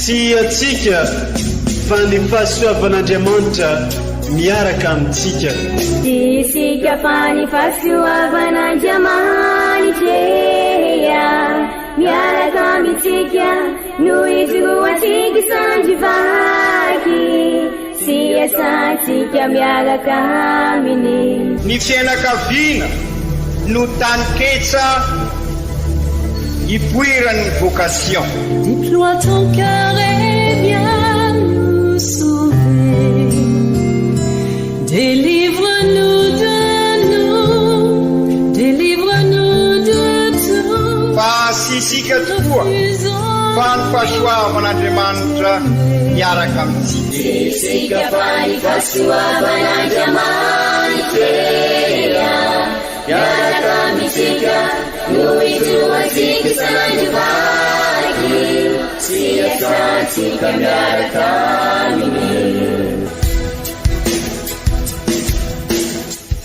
Tsy antsika fa ny fahasoavan'Andriamanitra miaraka amintsika. Tsy isika fa ny fahasoavan'Andriamanitra miaraka amintsika no ijoroantsika sandry vaky sy iasantsika miaraka aminy. Ny fiainakaviana no taninketsa ipoiran'ny vocation. Déploie ton cœur et viens nous sauver. Délivre-nous de nous, délivre-nous de tout. Fa tsy isika tokoa fa ny fahasoavan'Andriamanitra miaraka amintsika. Tsy isika fa ny fahasoavan'Andriamanitra miaraka amintsika no ijoroantsika isan'andro vaky sy iasantsika miaraka aminy.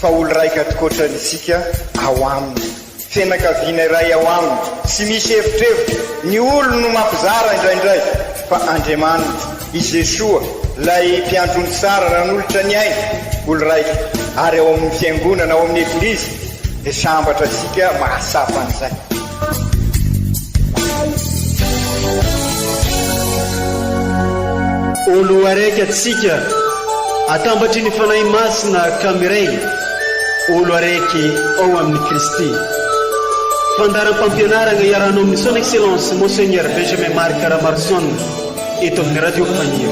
Fa olo raika tokoatrany isika ao aminy. Fianakaviana iray ao aminy, tsy misy evitrevitra, ny olony no mampizara indraindray, fa Andriamanitra, i Jesoa, ilay mpiandry ondry tsara nanolotra ny ainy, olo raika, ary ao amin'ny Fiangonana, ao amin'ny Eglizy, dia sambatra isika mahatsapa an'izay. Olo araiky atsika atambatry ny Fanahy Masina ka miray olo araiky ao amin'i Kristy. Fandaharam-pampianaragna iarahanao amin'ny Son Excellence Monseigneur Benjamin Marc Ramaroson eto amin'ny Radio Faniry.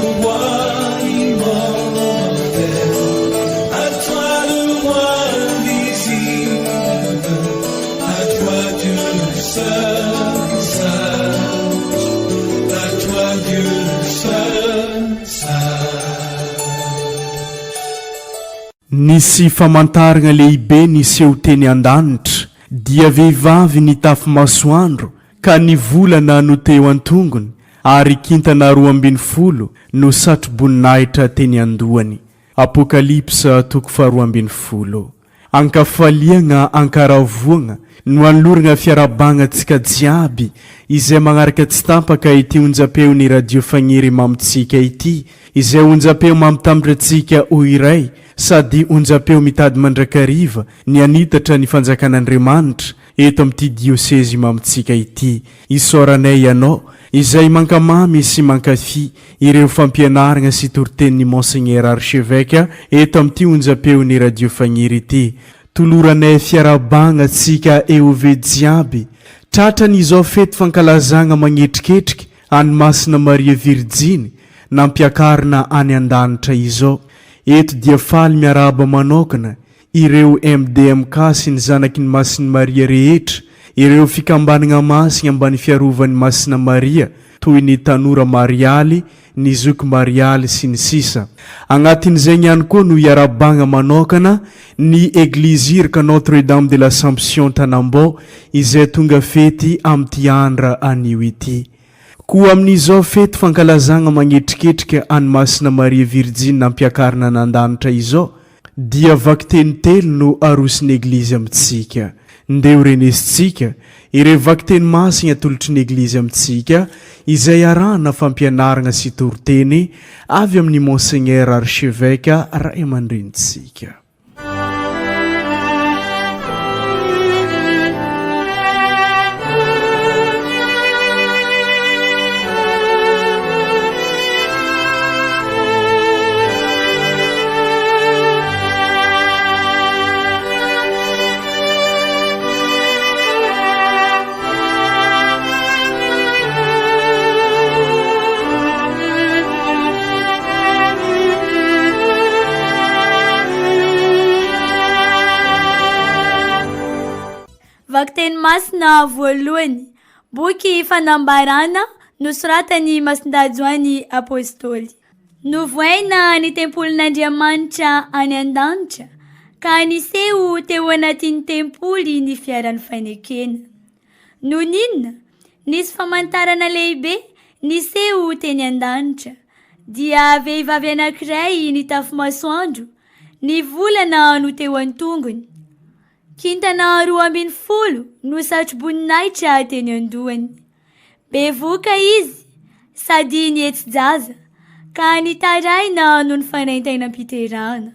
Nisy famantaragna lehibe niseho teny an-danitra, dia vehivavy nitafy masoandro, ka ny volana no teo an-tongony, ary kintana 12 no satro-boninahitra teny an-dohany. Apokalypsa toko faharoa ambinifolo. Ankafaliagna ankaravoagna no anoloragna fiarahabagna antsika jiaby izay magnaraka tsy tampaka ity onjam-peon'ny Radio Fagniry Mamontsika ity, izay onjam-peo mampitambatra antsika ho iray sady onjam-peo mitady mandrakariva ny hanitatra ny fanjakan'Andriamanitra eto amin'ity diosezy mamintsika ity. Isaoranay ianao izay mankamamy sy mankafy ireo fampianaragna sy toritenin'i Monseigneur Archevêque eto amin'ity onjam-peon'ny Radio Fagniry ity. Toloranay fiarahabagna antsika EOV jiaby tratran'izao fety fankalazagna magnetriketriky an'i Masina Maria Virjiny nampiakarina any an-danitra izao. Eto dia faly miarahaba manokana Ireo MDMK sy ny Zanaky ny Masin'i Maria rehetra, ireo fikambanagna masigna ambany fiarovan'i Masina Maria, toy ny Tanora Marialy, ny Zoky Marialy, sy ny sisa Agnatin'izegny ihany koa no iarahabagna manokana ny Eglizy Iraka Notre Dame de l'Assomption Tanambao izay tonga fety amin'ity andra anio ity. Koa amin'izao fety fankalazagna magnetriketrika an'i Masina Maria Virjiny nampiakarina an'Andanitra izao, dia vakiteny telo no aroson'ny Eglizy amintsika. Ndeha ho renesintsika ireo vakiteny masina atolotry ny Eglizy amintsika izay arahana fampianarana sy toriteny avy amin'i Monseigneur Archevêque Ray aman-drenintsika. Vakiteny masina voalohany, boky fanambarana nosoratan'i Masindahy Joany Apostoly. Novohaina ny tempolin'Andriamanitra any an-danitra, ka niseho teo anatin'ny tempoly ny fiaran'ny fanekena. Nony inona? Nisy famantarana lehibe niseho teny an-danitra, dia vehivavy anankiray nitafy masoandro, ny volana no teo an-tongony. Kintana 12 no satroboninahitra teny an-dohany. Bevohoka izy. sady nihetsi-jaza, ka nitaraina noho ny fanaintainam-piterahana.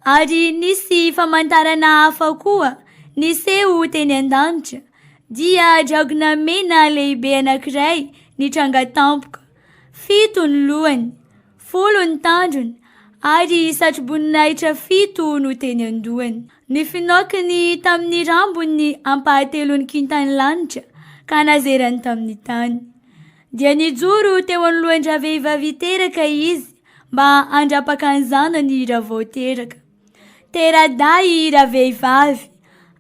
Ary nisy famantarana hafa koa niseho teny an-danitra, dia dragona mena lehibe anankiray nitranga tampoka, fito ny lohany, 10 ny tandrony, ary satroboninahitra fito no teny an-dohany. Nifinaokiny tamin'ny rambony ny ampahatelon'ny kintan'ny lanitra ka nazerany tamin'ny tany. Dia nijoro teo anoloan-dravehivavy teraka izy mba handrapaka ny zanany raha vao teraka. Tera-dahy ravehivavy,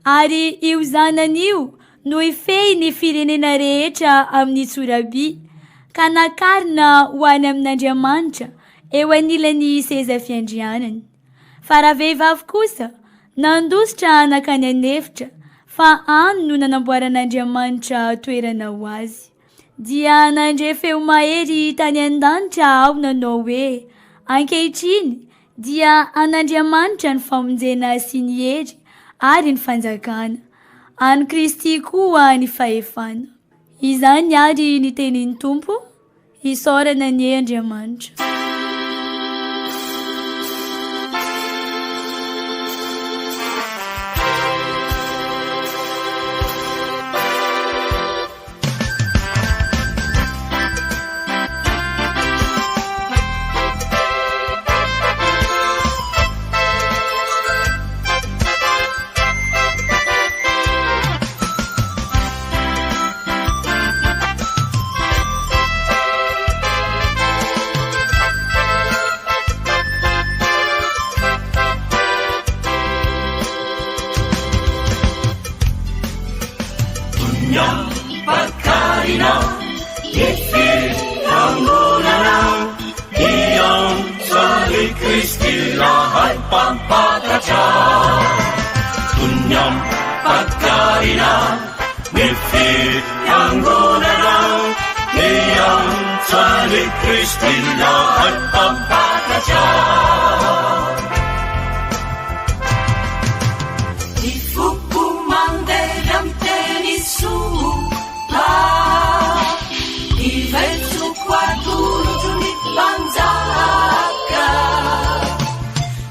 ary io zanany io no hifehy ny firenena rehetra amin'ny tsoraby, ka nakarina ho any amin'Andriamanitra eo anilan'ny seza fiandrianany. Fa ravehivavy kosa nandositra nankany an'efitra, fa any no nanamboaran'Andriamanitra toerana ho azy. Dia nandre feo mahery tany an-danitra aho nanao hoe, Ankehitriny dia an'Andriamanitra ny famonjena sy ny hery ary ny fanjakana. An'i Kristy koa ny fahefana. Izany àry ny tenin'ny Tompo, isaorana anie Andriamanitra. Ny foko mandeha miteny soa Ny vetsoko atolotro ny mpanjaka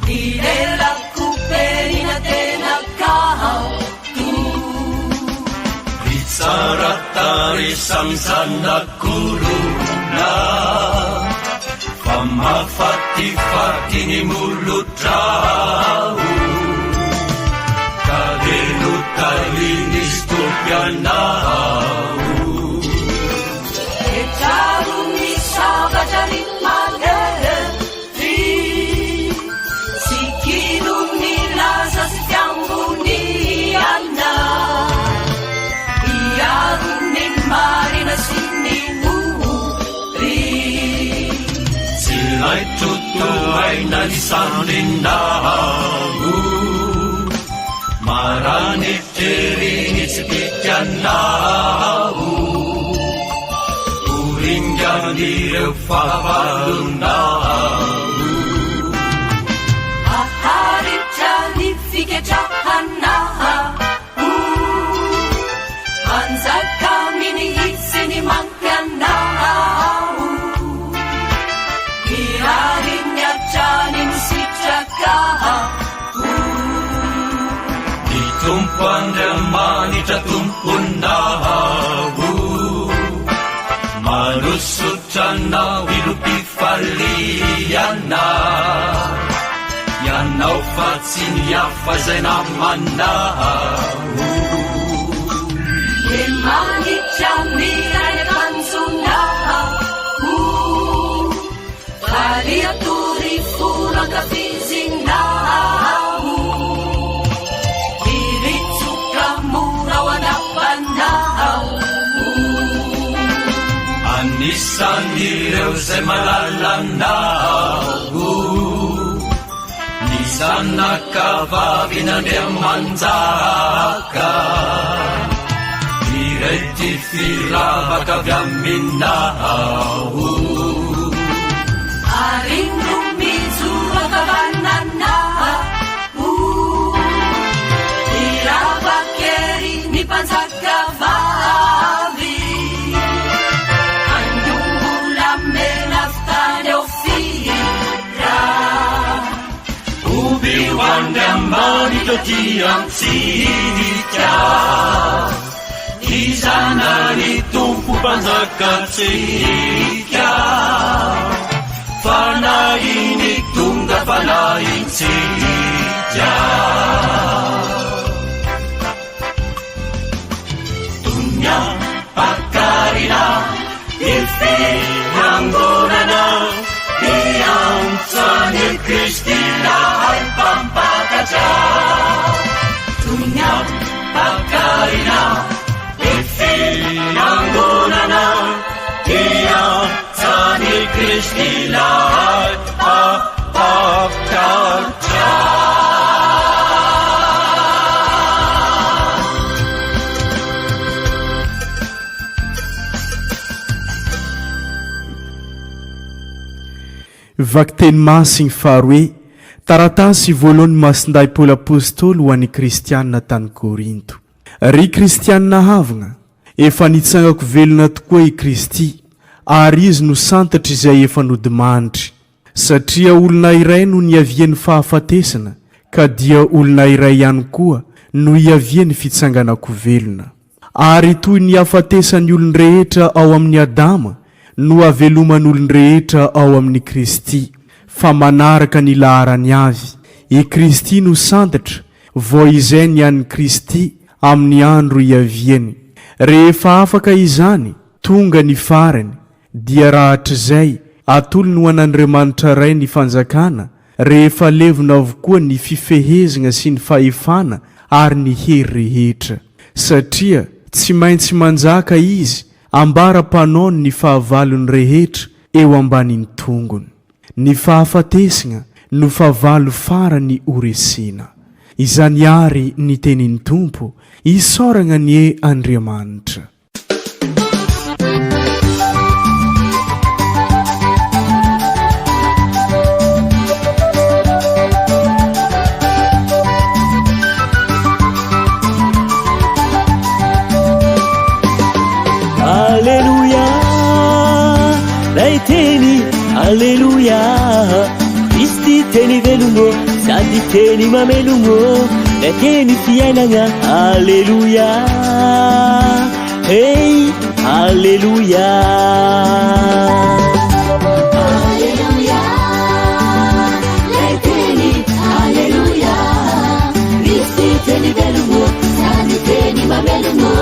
Ny lelako penina tena kanto Ny tsara tarehy samy zanak'olona Fa mahafatifaty ny molotrao Ka dia notahian'izy Tompo ianao. Etraro ny sabatra ry mahery Sikino ny laza sy fiamboniana Hiaro ny marina sy ny ory. Tsy laitro tohaina ny sandrinao Maranitra ery ny tsipikanao Ho ringan'ireo fahavalonao. Haharitra ny fiketrahanao Hanjaka amin'ny sy ny mampianao Ny rariny hatrany no sitrakao. Ny Tompo Andriamanitra Tomponao Manosotra anao ilom-pifaliana Ianao fa tsy ny hafa izay namanao. Dia manitra miray ny akanjonao Faly atory folo ankafizinao Miritsoka mora ao an-dapanao. Anisan'ireo izay malalanao Ny zanaka vavin'Andriamanjaka Irety firavaka avy aminao. Ary no mijoro ankavananao Firavaka ery ny mpanjaka vavy. Andriamanitra tia antsika, Ny Zanany Tompo Mpanjakantsika, Fanahiny tonga fanahintsika. Tonia Pakarina, ny fiangonana, miantso an'i Kristy Ilay Mpampakatra. Tonia Pakarina, ny fiangonana, miantso an'i Kristy Ilay Mpampakatra. Vakiteny Masiny faharoe, taratasy voalohan'i Masindahy Paoly Apostoly ho an'ny Kristiana tany Korinto. Ry Kristiana havagna, efa nitsangako velona tokoa i Kristy, ary Izy no santatry izay efa nodimandry. Satria olona iray no niavian'ny fahafatesana, ka dia olona iray ihany koa no hiavian'ny fitsanganan-ko velona. Ary toy ny hahafatesan'ny olon-drehetra ao amin'i Adama no haveloman'olon-drehetra ao amin'i Kristy, fa manaraka ny laharany avy, i Kristy no santatra, vao izay ny an'i Kristy amin'ny andro hiaviany. Rehefa afaka izany, tonga ny farany, Dia rahatrizay, atolony ho an'Andriamanitra Ray ny fanjakana, rehefa levona avokoa ny fifehezgna sy ny fahefana ary ny hery rehetra. Satria tsy maintsy manjaka Izy ambara-panaony ny fahavalony rehetra eo ambanin'ny tongony. Ny fahafatesgna no fahavalo farany horesena. Izany àry ny tenin'ny Tompo, isaoragna anie Andriamanitra. Aleloia, lay teny, aleloia, Kristy teny velogno, sady teny mamelogno, lay teny fiainagna, aleloia. Hey, Alléluia. Alléluia, lay teny, Alléluia. Kristy teny velogno, sady teny mamelogno,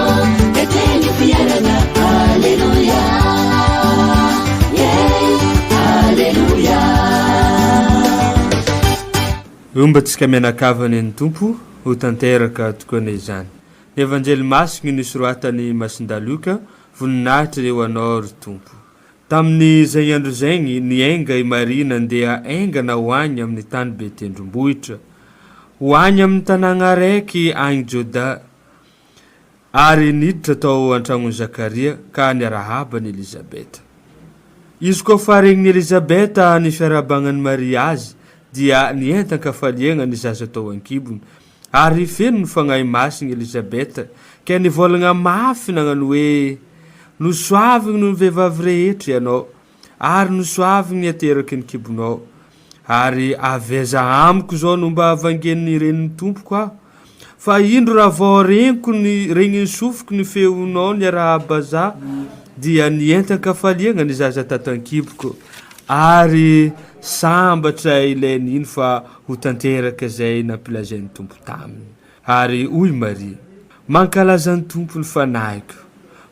lay teny fiainana, Alléluia. Yeah, Alléluia. Homba antsika mianakavy anie ny Tompo, ho tanteraka tokoa anie izany. Ny Evanjely Masigny nosoratan'i Masindahy Lioka, Voninahitra eo Anao, ry Tompo. Tamin'izay andro izay, niainga i Maria nandeha haingana ho agny amin'ny tany be tendrombohitra, ho agny amin'ny tanàgna araiky agny Joda, ary niditra tao an-tragnon'i Zakaria ka niarahaba an'i Elizabeta. Izy koa fa regnin'i Elizabeta ny fiarahabagnan'i Maria azy, dia nientan-kafaliagna ny zaza tao an-kibony, Ary feno ny Fagnahy Masigny Elizabeta, ke nivôlagna mafy nagnano hoe, Nosoavigny noho ny vehivavy rehetra ianao, ary nosoavigny ny ateraky ny kibonao. Ary avy aiza amiko izao no mba havangen'ny renin'ny Tompoko aho? Fa indro raha vao regniko ny regnin'ny sofiko ny feonao niarahaba za, dia nientan-kafaliagna ny zaza tato an-kiboko. Ary sambatra ilay nino fa ho tanteraka izay nampilazain'ny Tompo taminy. Ary hoy Maria, Mankalaza ny Tompo ny fanahiko.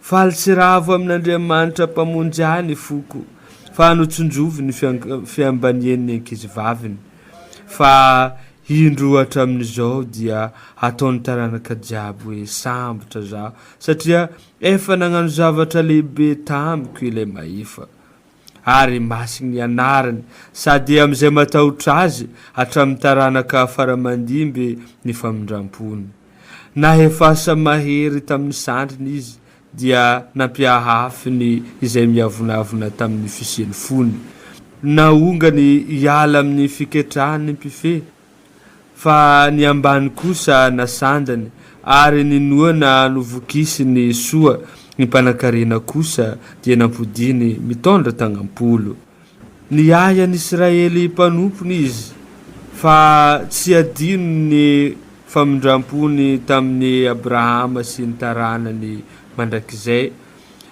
Faly sy ravo amin'Andriamanitra Mpamonjy ahy ny foko, fa notsinjoviny ny fiambanian'ny ankizivaviny. Fa indro hatramin'izao dia hataon'ny taranaka jiaby hoe sambatra zaho, satria efa nagnano zavatra lehibe tamiko ilay Mahefa. ary masiny ny anarany, sady amin'izay matahotra Azy hatramin'ny taranaka fara-mandimby ny famindram-pony. Nahefa asa mahery tamin'ny sandriny Izy, dia nampiahafiny izay miavonavona tamin'ny fisian'ny fony. Naongany hiala amin'ny fiketrahany ny mpifehy, Fa ny ambany kosa nasandany, ary ny noana novokisiny soa, ny mpanankarena kosa dia nampodiany mitondra tagnam-polo. Niahy an'Israely mpanompony izy, Fa tsy hadino ny famindram-pony tamin'i Abrahama sy ny taranany mandrakizay,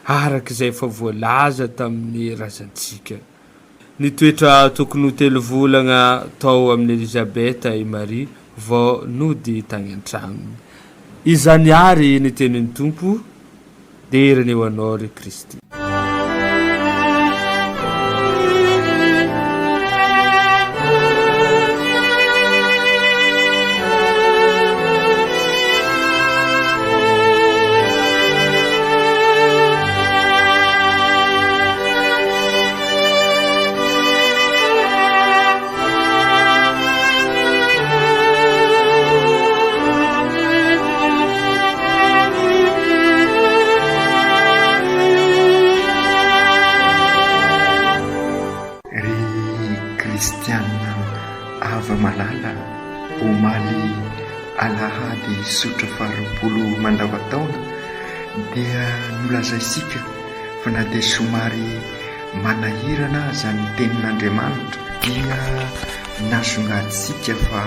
araka izay efa voalaza tamin'ny razantsika. Nitoetra tokony ho telo volagna tao amin'i Elizabeta i Maria vao nody tagny an-tragnony. Izany àry ny tenin'ny Tompo, Dera anie ho Anao, ry Kristy. Ry kristiana hava-malala, omaly alahady zotra faharoapolo mandavantaona dia nolazaintsika fa na dia somary manahirana aza ny tenin'Andriamanitra dia nasongadintsika fa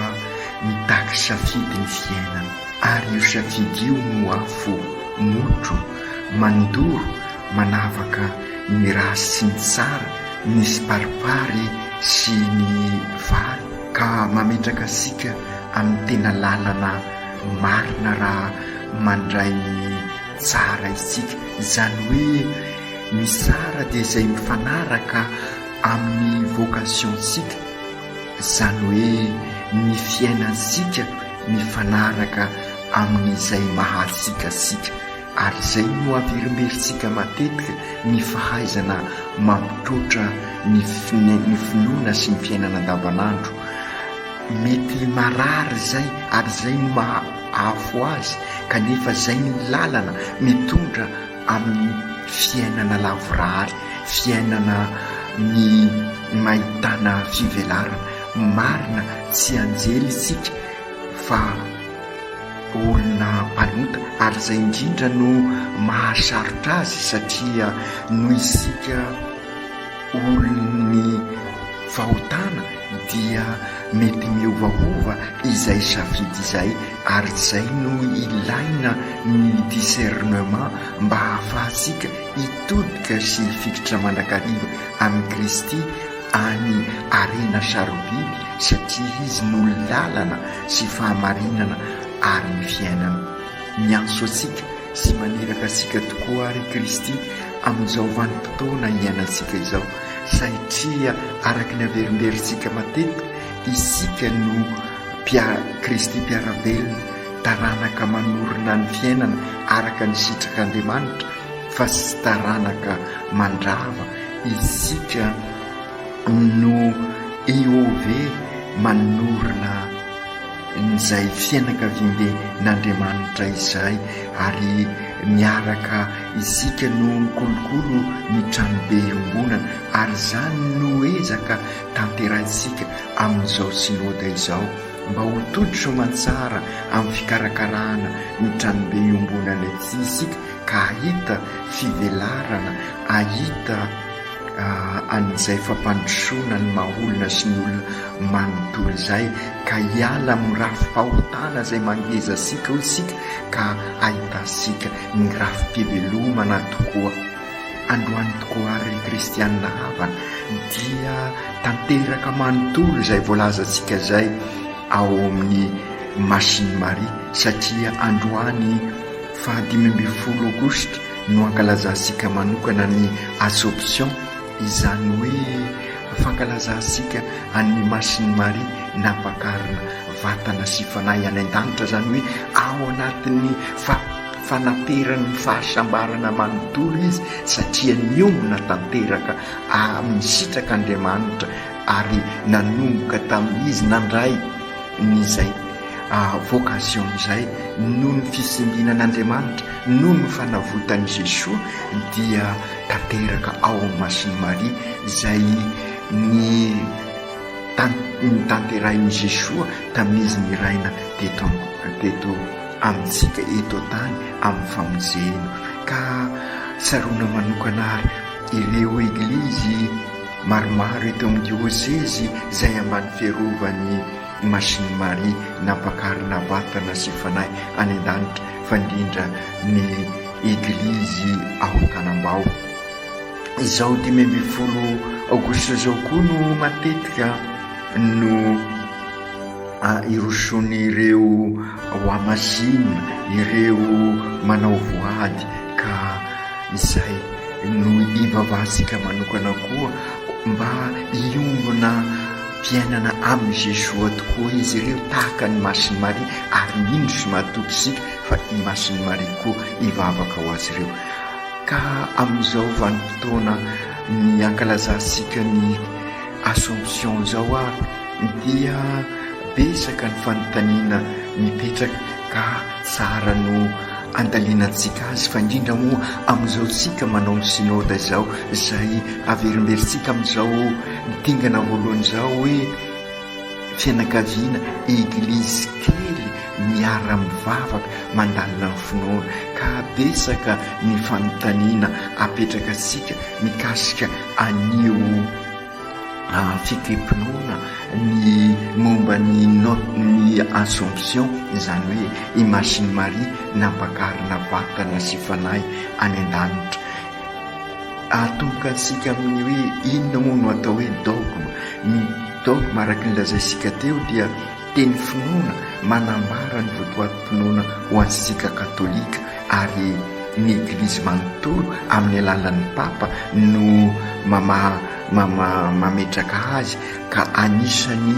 mitaky safidy ny fiainana ary io safidy io no afo motro mandoro manavaka ny ratsy sy ny tsara, ny siparipary sy ny vary ka mametraka antsika amin'ny tena lalana marina raha mandray ny tsara isika, izany hoe ny tsara dia izay mifanaraka amin'ny vocation-tsika, izany hoe ny fiainantsika mifanaraka amin'izay maha antsika antsika, ary izay no averimberintsika matetika ny fahaizana mampitroatra ny ny finoana sy ny fiainana andavanandro. Mety marary izay ary izay no maha afo azy kanefa izay ny lalana mitondra amin'ny fiainana lavorary, fiainana ny mahitana fivelarana. Marina tsy anjely isika fa olona mpanota ary izay indrindra no mahasarotra azy satria noho isika olon'ny fahotana dia mety miovaova izay safidy izay ary izay no ilaina ny discernement mba hahafahantsika hitodika sy hifikitra mandrakariva amin'i Kristy any harena sarobidy satria Izy no lalana sy fahamarinana ary ny fiainana. Miantso antsika sy maniraka antsika tokoa ary i Kristy amin'izao vanim-potoana iainantsika izao Saitria araka ny averimberintsika matetika, isika no mpia Kristy mpiara-belona, taranaka manorina ny fiainana araka ny sitrak'Andriamanitra fa tsy taranaka mandrava, isika no EOV manorina izay fianakaviambe n'Andriamanitra izay ary miaraka isika no mikolokolo ny tranobe iombonana ary izany no ezaka tanterahintsika amin'izao synoda izao mba ho tody soamantsara amin'ny fikarakarana ny tranobe iombonana ity isika ka hahita fivelarana hahita an'izay fampandrosoana ny maha olona sy ny olona manontolo izay ka hiala amin'ny rafi-pahotana izay mangeza antsika hoy isika ka ahitantsika ny rafi-pivelomana tokoa. Androany tokoa ary ry kristianina havana dia tanteraka manontolo izay voalazantsika izay ao amin'ny Masin'i Maria satria androany faha 15 aogositra no ankalazantsika manokana ny Assomption, izany hoe fankalazantsika an'i Masin'i Maria nampakarina vatana sy fanahy any an-danitra, izany hoe ao anatin'ny fanaperan'ny fahasambarana manontolo izy satria niombona tanteraka amin'ny sitrak'Andriamanitra ary nanomboka tamin'izy nandray ny izay vocation izay noho ny fisimbinan'Andriamanitra, noho ny fanavotan'i Jesoa dia tanteraka ao amin'i Masin'i Maria izay ny notanterahin'i Jesoa tamin'izy niraina teto teto amintsika eto an-tany amin'ny famonjena. Ka tsaroana manokana ary ireo Eglizy maromaro eto amin'ny diosezy izay ambany fiarovan'ny. Masin'i Maria nampakarina vatana sy fanahy any an-danitra fa indrindra ny Eglizy ao Tanambao. Izao 15 aogositra izao koa no matetika no irosoan'ireo hohamasinina, ireo manao voady ka izay no ivavahantsika manokana koa mba hiombona fiainana amin'i Jesoa tokoa izy ireo tahaka an'i Masin'i Maria ary mino sy matoky isika fa i Masin'i Maria koa hivavaka ho azy ireo. Ka amin'izao vanim-potoana ny ankalazantsika ny Assomption izao ary dia betsaka ny fanontaniana mipetraka ka tsara no andalinantsika azy fa indrindra moa amin'izao tsika manao ny synoda izao izay averimberintsika amin'izao dingana voalohany izao hoe fianakaviana eglizy kely miara-mivavaka mandalina ny finoana ka betsaka ny fanontaniana apetraka antsika mikasika an'io Fiteam-pinoana ny momba ny ny Assomption, izany hoe i Masin'i Maria nampakarina vatana sy fanahy any an-danitra. Atomboka antsika amin'ny hoe inona moa no atao hoe dogme? Ny dogme araka ny lazaintsika teo dia teny finoana manambara ny votoatim-pinoana ho antsika katolika ary ny Eglizy manontolo amin'ny alalan'ny Papa no mamaha mametraka azy ka anisan'ny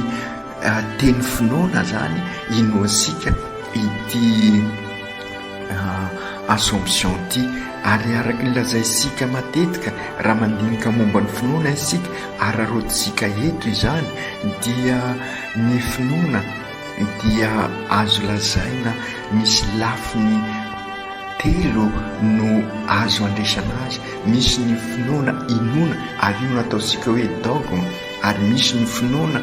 teny finoana zany inoantsika ity Assomption ity ary araka ny lazaintsika matetika raha mandinika momba ny finoana isika araraotintsika eto izany dia ny finoana dia azo lazaina misy lafiny telo no azo andresana azy, misy ny finoana inoana ary io no ataontsika hoe dogme ary misy ny finoana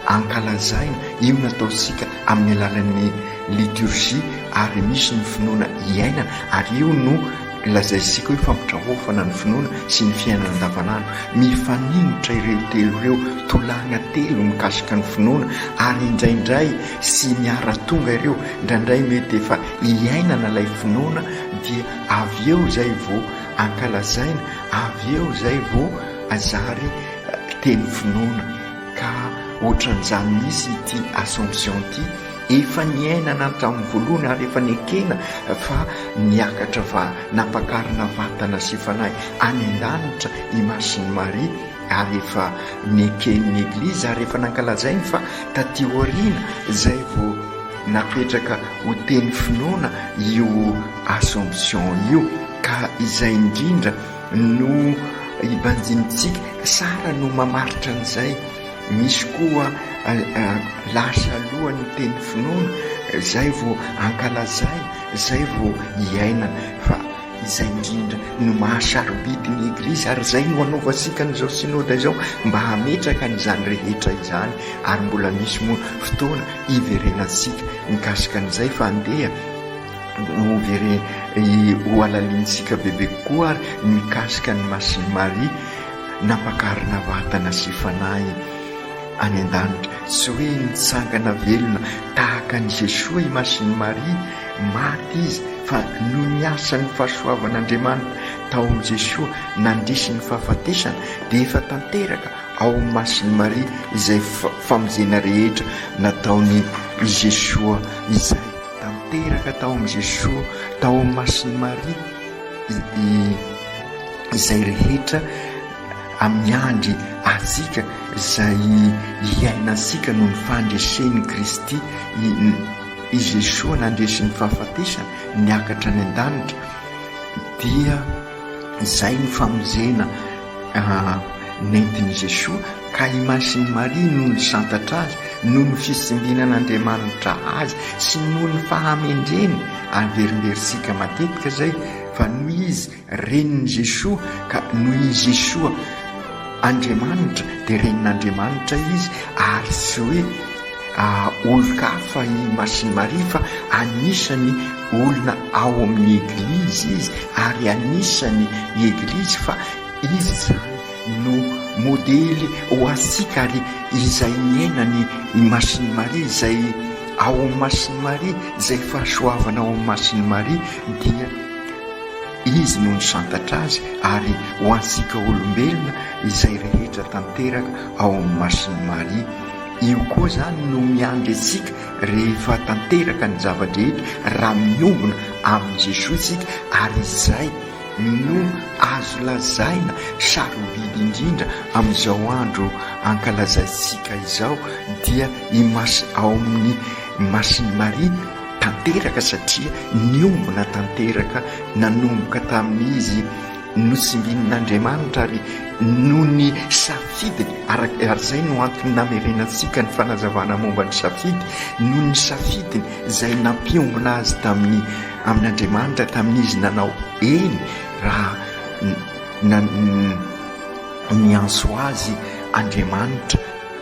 ankalazaina, io no ataontsika amin'ny alalan'ny liturgie ary misy ny finoana iainana ary io no lazaintsika hoe fampitraofana ny finoana sy ny fiainana andavanandro. Mifaningotra ireo telo ireo, tolàna telo mikasika ny finoana ary indraindray sy miara-tonga ireo, indraindray mety efa iainana ilay finoana dia avy eo izay vao ankalazaina, avy eo izay vao zary teny finoana. Ka ohatran'izany mihitsy ity Assomption ity, efa niainana hatramin'ny voalohany ary efa nekena fa niakatra va nampakarina vatana sy fanahy any an-danitra i Masin'i Maria ary efa neken'ny Eglizy ary efa nankalazainy fa taty aoriana izay vao napetraka ho teny finoana io Assomption io ka izay indrindra no ibanjinintsika, tsara no mamaritra an'izay, misy koa lasa aloha ny teny finoana zay vao ankalazaina, zay vao iainana fa izay indrindra no maha sarobidy ny Eglizy ary izay no anaovantsika an'izao Synoda izao mba hametraka an'izany rehetra izany ary mbola misy moa fotoana hiverenantsika mikasika an'izay fa andeha ho vere ho halalinintsika bebe kokoa ary ny mikasika an'i Masin'i Maria nampakarina vatana sy fanahy any an-danitra. Tsy hoe nitsangana velona tahaka an'i Jesoa i Masin'i Maria, maty izy fa noho ny asan'ny fahasoavan'Andriamanitra tao amin'i Jesoa nandresy ny fahafatesana dia efa tanteraka ao amin'i Masin'i Maria izay famonjena rehetra nataon'i Jesoa izay. Tanteraka tao amin'i Jesoa, tao amin'i Masin'i Maria izay rehetra miandry antsika, izay hiainantsika noho ny fandresen'i Kristy, i Jesoa nandresy ny fahafatesana, niakatra any an-danitra, dia izay ny famonjena nentin'i Jesoa ka i Masin'i Maria no nisantatra azy noho ny fitsimbinan'Andriamanitra azy sy noho ny fahamendreny, averimberintsika matetika izay fa noho izy renin'i Jesoa ka noho i Jesoa Andriamanitra dia renin'Andriamanitra izy ary tsy hoe olon-kafa i Masin'i Maria fa anisan'ny olona ao amin'ny Eglizy izy ary anisan'ny Eglizy fa izy izany no. modely ho antsika ary izay niainany i Masin'i Maria, izay ao amin'i Masin'i Maria, izay fahasoavana ao amin'i Masin'i Maria dia Izy no nisantatra azy ary ho antsika olombelona izay rehetra tanteraka ao amin'i Masin'i Maria. Io koa izany no miandry antsika rehefa tanteraka ny zava-drehetra raha miombona amin'i Jesoa isika ary izay no azo lazaina sarobidy indrindra amin'izao andro ankalazaintsika izao dia i Mas ao amin'ny Masin'i Maria tanteraka satria niombona tanteraka nanomboka tamin'izy Notsimbinin'Andriamanitra ary noho ny safidiny, araka, ary izay no antony namerenantsika ny fanazavana momba ny safidy, noho ny safidiny izay nampiombona azy tamin'ny, amin'Andriamanitra tamin'izy nanao eny raha na, niantso azy Andriamanitra.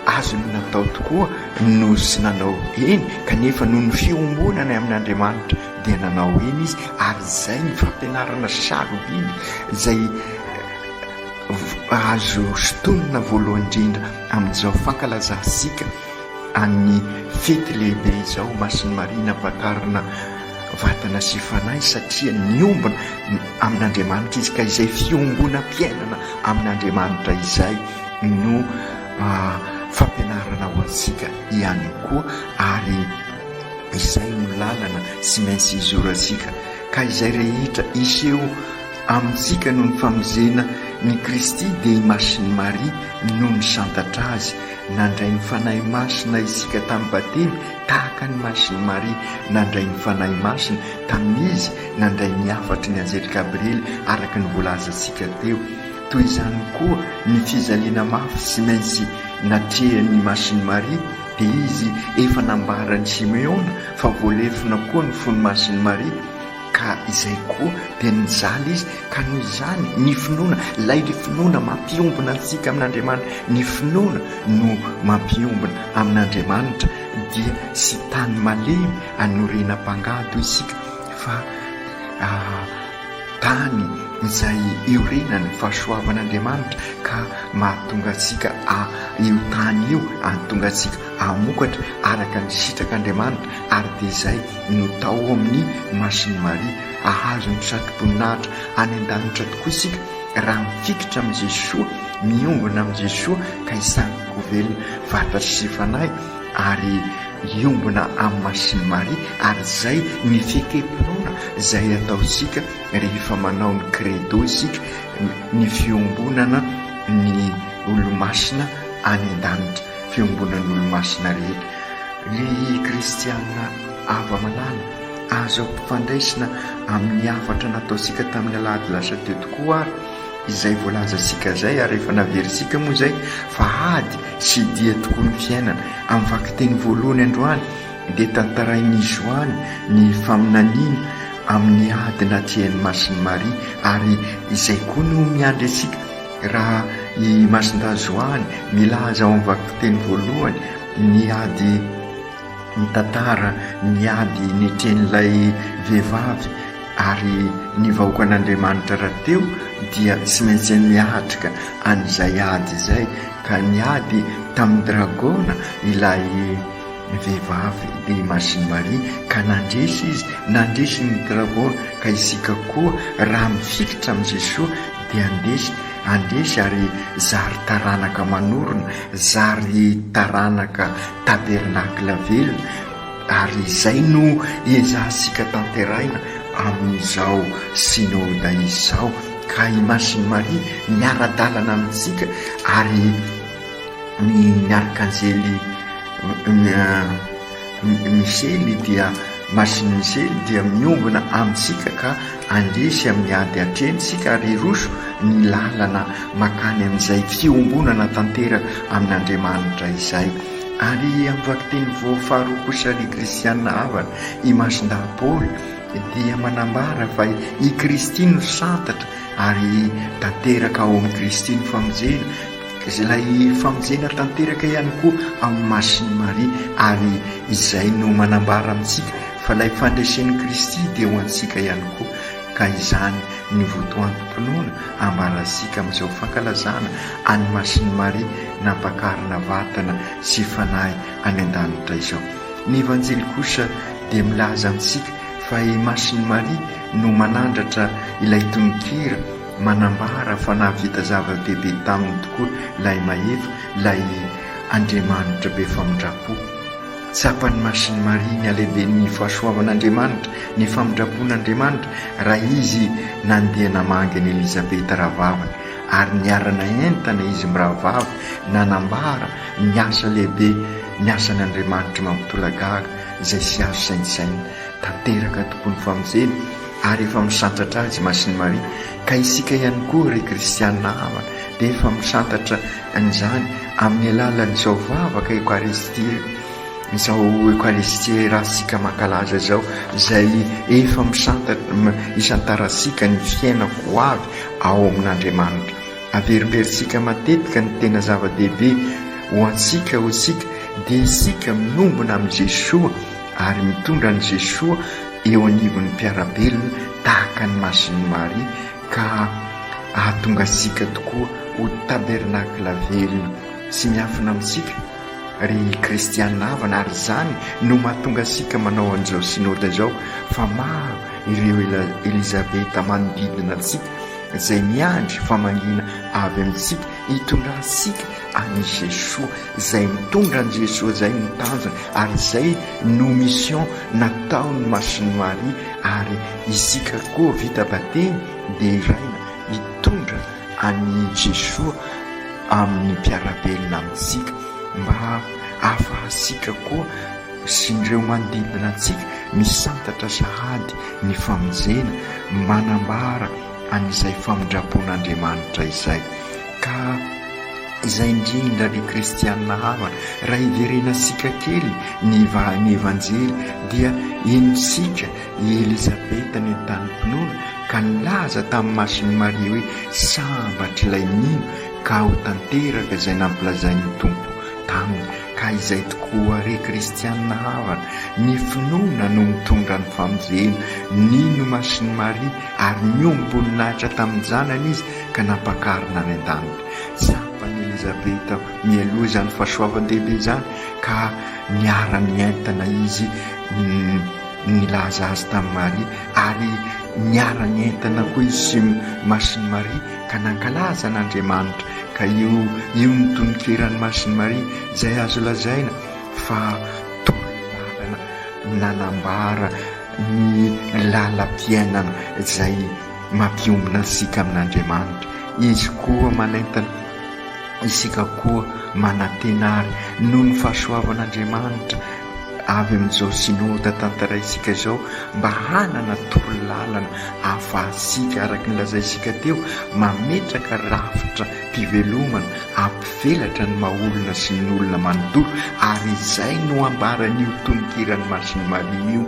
Azony natao tokoa no tsy nanao eny, kanefa noho ny fiombonany amin'Andriamanitra dia nanao eny izy, ary izay ny fampianarana sarobidy izay azo sintonina voalohany indrindra amin'izao fankalazantsika an'ny fety lehibe izao, Masin'i Maria nampakarina vatana sy fanahy satria niombona amin'Andriamanitra izy, ka izay fiombonam-piainana amin'Andriamanitra izay no fampianarana ho antsika ihany koa ary izay no lalana tsy maintsy izorantsika ka izay rehetra hiseho amintsika noho ny famonjena ny Kristy dia i Masin'i Maria no nisantatra azy. Nandray ny Fanahy Masina isika tamin'ny batemy tahaka an'i Masin'i Maria nandray ny Fanahy Masina tamin'izy nandray ny hafatry ny Anjely Gabriely araka ny voalazantsika teo. Toy izany koa ny fijaliana mafy tsy maintsy natrehan'i Masin'i Maria, dia izy efa nambaran'i Simeona fa voalefona koa ny fon'i Masin'i Maria, ka izay koa dia nijaly izy, ka noho izany ny finoana, ilay finoana mampiombona antsika amin'Andriamanitra, ny finoana no mampiombona amin'Andriamanitra, dia tsy tany malemy anorenam-pangady hoy isika fa tany izay iorenan'ny fahasoavan'Andriamanitra ka mahatonga antsika a io tany io ahatonga antsika hamokatra araka ny sitrak'Andriamanitra ary dia izay no tao amin'ny Masin'i Maria. Hahazo ny satroboninahitra any an-danitra tokoa isika raha mifikitra amin'i Jesoa, miombona amin'i Jesoa ka hisangy ho velona vata sy fanahy ary hiombona amin'i Masin'i Maria ary izay ny fiekem-pinoana izay ataontsika rehefa manao ny credo isika, ny fiombonana ny olomasina any an-danitra, fiombonan'ny olomasina rehetra. Ry kristiana hava-malala, azo ampifandraisina amin'ny hafatra nataontsika tamin'ny alahady lasa teo tokoa ary izay voalazantsika izay ary efa naverintsika moa izay fa ady sy dia tokoa ny fiainana. Amin'ny vakiteny voalohany androany dia tantarain'i Joany ny faminaniana amin'ny ady natrehin'i Masin'i Maria ary izay koa no miandry antsika raha i Masindahy Joany milaza ao amin'ny vakiteny voalohany ny ady mitantara ny ady netrehin'ilay vehivavy ary ny vahoakan'Andriamanitra rahateo dia tsy maintsy miatrika an'izay ady izay ka niady tamin'ny dragona ilay vehivavy dia i Masin'i Maria ka nandresy izy, nandresy ny dragona ka isika koa raha mifikitra amin'i Jesoa dia handresy, handresy ary zary taranaka manorina, zary taranaka tabernakla velona ary izay no ezahantsika tanterahina amin'izao Synoda izao ka i Masin'i Maria miara-dalana amintsika ary ny ny arkanjely Misely dia Masin'i Misely dia miombona amintsika ka handresy amin'ny ady hatreny isika ary hiroso ny lalana makany amin'izay fiombonana tanteraka amin'Andriamanitra izay. Ary amin'ny vakiteny vao faharoa kosa ry kristiana havana, i Masindahy Paoly dia manambara fa i Kristy no santatra ary tanteraka ao amin'i Kristy ny famonjena, Ilay famonjena tanteraka ihany koa amin'ny Masin'i Maria, ary izay no manambara amintsika fa ilay fandresen'i Kristy dia ho antsika ihany koa. Ka izany ny votoantom-pinoana ambarantsika amin'izao fankalazana an'i Masin'i Maria nampakarina vatana sy fanahy any an-danitra izao. Ny Evanjely kosa dia milaza amintsika fa i Masin'i Maria no manandratra ilay tononkira manambara fa nahavita zava-dehibe taminy tokoa ilay Mahefa, ilay Andriamanitra be famindram-po. Tsapan'i Masin'i Maria ny halehiben'ny fahasoavan'Andriamanitra, ny famindram-pon'Andriamanitra, raha izy nandeha namangy an'i Elizabeta rahavaviny, ary niara-naentana izy mirahavavy nanambara ny asa lehibe niasan'Andriamanitra mampitolagaga izay tsy azo saintsainina. Tanteraka tokoa ny famonjena ary efa misantratra azy Masin'i Maria, ka isika ihany koa ry kristiana havana dia efa misantatra an'izany amin'ny alalan'izao vavaka Eokaristia, izao Eokaristia iarahantsika mankalaza izao, izay efa misantatra, isantarantsika ny fiainako ho avy ao amin'Andriamanitra. Averimberintsika matetika ny tena zava-dehibe ho antsika ho isika dia isika miombona amin'i Jesoa ary mitondra an'i Jesoa eo anivon'ny mpiara-belona tahaka an'i Masin'i Maria ka hahatonga antsika tokoa ho tabernakla velona sy miafina amintsika, ry kristiana havana, ary izany no mahatonga antsika manao an'izao synoda izao, fa maro ireo Elizabeta manodidina antsika izay miandry famangiana avy amintsika hitondrantsika an'i Jesoa, izay mitondra an'i Jesoa izay no tanjona ary izay no mission nataon'i Masin'i Maria ary isika koa vita batemy dia iraina hitondra an'i Jesoa amin'ny mpiara-belona amintsika mba hahafahantsika koa sy ireo manodidina antsika misantatra sahady ny famonjena manambara an'izay famindram-pon'Andriamanitra izay. Ka izay indrindra ry kristianina havana, raha hiverenantsika kely ny ny Evanjely dia henontsika i Elizabeta nentanim-pinoana ka nilaza tamin'i Masin'i Maria hoe sambatra ilay nino ka ho tanteraka izay nampilazain'ny Tompo taminy. Ka izay tokoa re kristianina havana, ny finoana no mitondra ny famonjena, nino Masin'i Maria ary niombom-boninahitra tamin-janany izy ka nampakarina any an-danitra. Tsapan'i Elizabeta mialoha izany fahasoavan-dehibe izany ka niara-nientana izy nilaza azy tamin'i Maria, ary niara-nientana koa izy sy Masin'i Maria ka nankalaza an'Andriamanitra. Ka io io ny tonon-kiran'i Masin'i Maria izay azo lazaina fa torolalana nanambara ny lalam-piainana izay mampiombona antsika amin'Andriamanitra. Izy koa manentana, isika koa manantena ary noho ny fahasoavan'Andriamanitra avy amin'izao synoda tantaraintsika izao mba hanana torolalana ahafahantsika araka ny lazaintsika teo mametraka rafitra mpivelomana hampivelatra ny maha olona sy ny olona manontolo ary izay no ambaran'io tononkiran'i Masin'i Maria io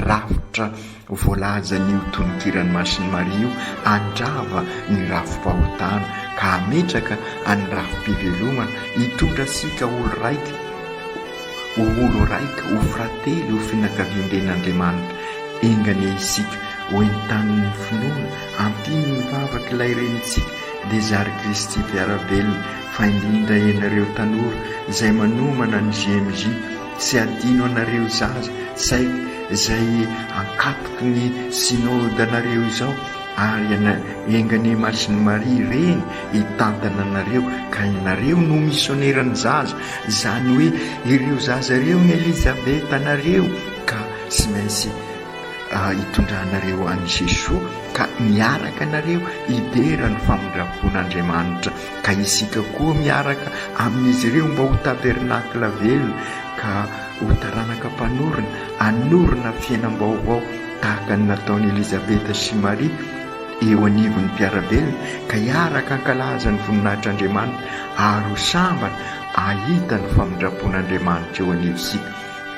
rafitra voalazan'io tononkiran'i Masin'i Maria io handrava ny rafi-pahotana ka hametraka an'ny rafi-pivelomana hitondra antsika olo raika ho olo raika ho frately ho finakaviamben'Andriamanitra enga anie isika ho entanin'ny finoana ampian'ny vavak'ilay renintsika dia zary Kristy mpiara-belona fa indrindra ianareo tanora izay manomana ny JMJ tsy adino anareo zaza saiky izay ankatoky ny synode anareo izao ary enga anie Masin'i Maria Reny hitantana anareo ka ianareo no misioneran'ny zaza izany hoe ireo zaza ireo ny Elizabeth anareo ka tsy maintsy hitondranareo an'i Jesoa ka miaraka anareo hidera ny famindram-pon'Andriamanitra ka isika koa miaraka amin'izy ireo mba ho tabernakla velona ka ho taranaka mpanorina hanorina fiainam-baovao tahaka ny nataon'i Elizabeta sy Maria eo anivon'ny mpiara-belona ka hiaraka hankalaza ny voninahitr'Andriamanitra ary ho sambany hahita ny famindram-pon'Andriamanitra eo anivontsika.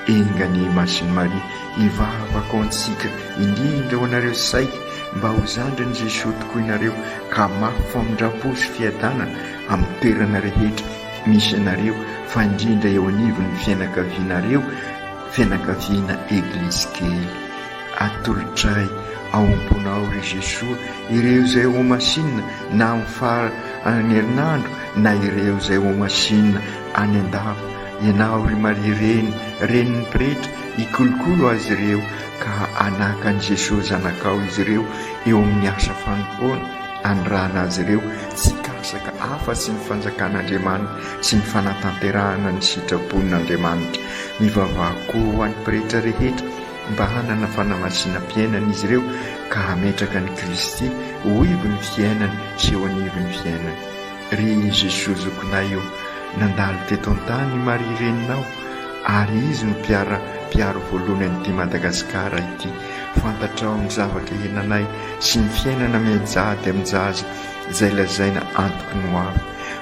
Enga anie Masin'i Maria hivavaka ho antsika, indrindra ho anareo saiky, mba ho zandrin'i Jesoa tokoa ianareo ka hamafy famindram-po sy fiadanana amin'ny toerana rehetra misy anareo fa indrindra eo anivon'ny fianakavianareo, fianakaviana Eglizy kely. Atolotray. ao am-ponao ry Jesoa ireo izay homasinina na amin'ny faran'ny herinandro na ireo izay homasinina any an-dapa. Ianao ry Maria Reny, Renin'ny pretra, hikolokolo azy ireo ka hanaka an'i Jesoa Zanakao izy ireo eo amin'ny asa fanompoana, hanirahana azy ireo tsy hikasaka afa-tsy ny fanjakan'Andriamanitra sy ny fanatanterahana ny sitrapon'Andriamanitra. Mivavaha koa ho an'ny pretra rehetra mba hanana fanamasinam-piainana izy ireo ka hametraka an'i Kristy ho ivon'ny fiainany sy eo anivon'ny fiainany. Ry Jesoa zokinay ô, nandalo teto an-tany i Maria Reninao ary izy no mpiara mpiaro voalohany an'ity Madagasikara ity. Fantatrao ny zavatra iainanay sy ny fiainana mianjady amin-jaza izay lazaina antoky ny ho avy.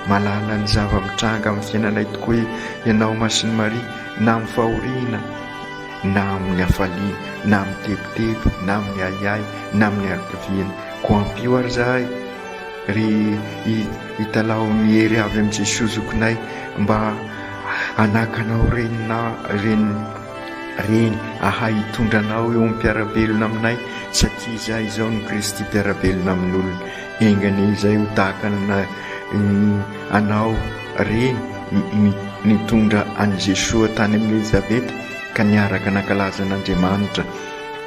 Mahalala ny zava-mitranga amin'ny fiainanay tokoa Ianao Masin'i Maria na amin'ny fahoriana, na amin'ny hafaliana, na amin'ny tebiteby, na amin'ny ahiahy, na amin'ny hakiviana. Koa ampio ary izahay, ry hitalaho ny hery avy amin'i Jesoa Zokinay, mba hanaka anao renina, reny, reny, ahay hitondra anao eo amin'ny mpiara-belona aminay, satria izahay izao no Kristy mpiara-belona amin'olona. Enga anie izahay ho tahaka ny anao reny nitondra an'i Jesoa tany amin'i Elizabeta ka niaraka nankalaza an'Andriamanitra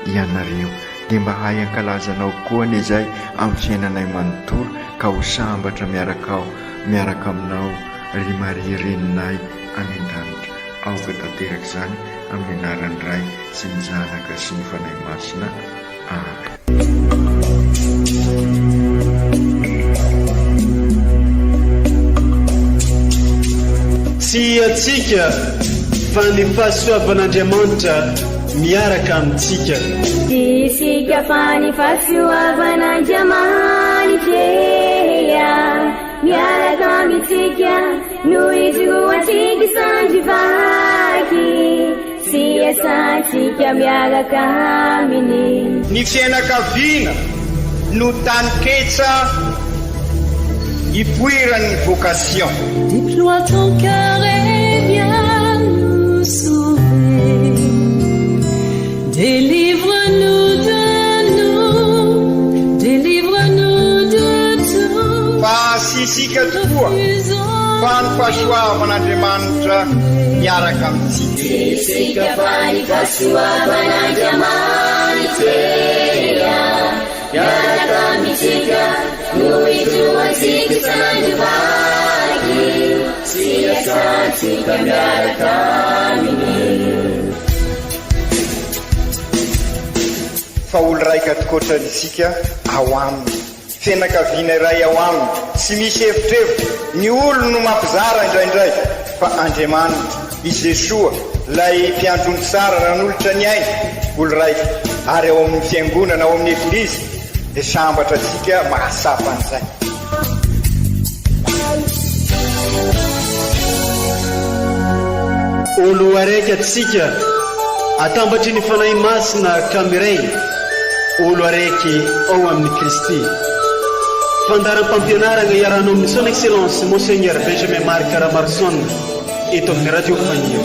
ianareo. Dia mba hahay hankalaza anao koa anie izahay amin'ny fiainanay manontolo ka ho sambatra miaraka ao miaraka aminao ry Maria Reninay any an-danitra. Aoka tanteraka izany amin'ny anaran'ny Ray sy ny Zanaka sy ny Fanahy Masina. Amen. Tsy antsika fa ny fahasoavan'Andriamanitra miaraka amintsika. Tsy isika fa ny fahasoavan'Andriamanitra miaraka amintsika no ijoroantsika sandry vaky. Sy iasantsika miaraka aminy. Ny fiainakaviana no taninketsa ipoiran'ny vocation. Déploie ton cœur et viens nous sauver Délivre-nous de nous, délivre-nous de tout Fa tsy isika tokoa fa ny fahasoavan'Andriamanitra miaraka amintsika. Tsy isika fa ny fahasoavan'Andriamanitra miaraka amintsika no ijoroantsika isan'andro vaky sy iasantsika miaraka aminy. Fa olo raika tokoatra isika ao aminy. Fianakaviana iray ao aminy, tsy misy evitrevitra, ny olony no mampizara indraindray, fa Andriamanitra, i Jesoa, ilay Mpiandry ondry tsara nanolotra ny ainy, olo raika, ary ao amin'ny Fiangonana, ao amin'ny Eglizy, dia sambatra antsika mahatsapa an'izay. Olo araiky atsika atambatry ny Fanahy Masina ka miray olo araiky ao amin'i Kristy. Fandaharam-pampianaragna iarahanao amin'ny Son Excellence Monseigneur Benjamin Marc Ramaroson eto amin'ny Radio Faniry.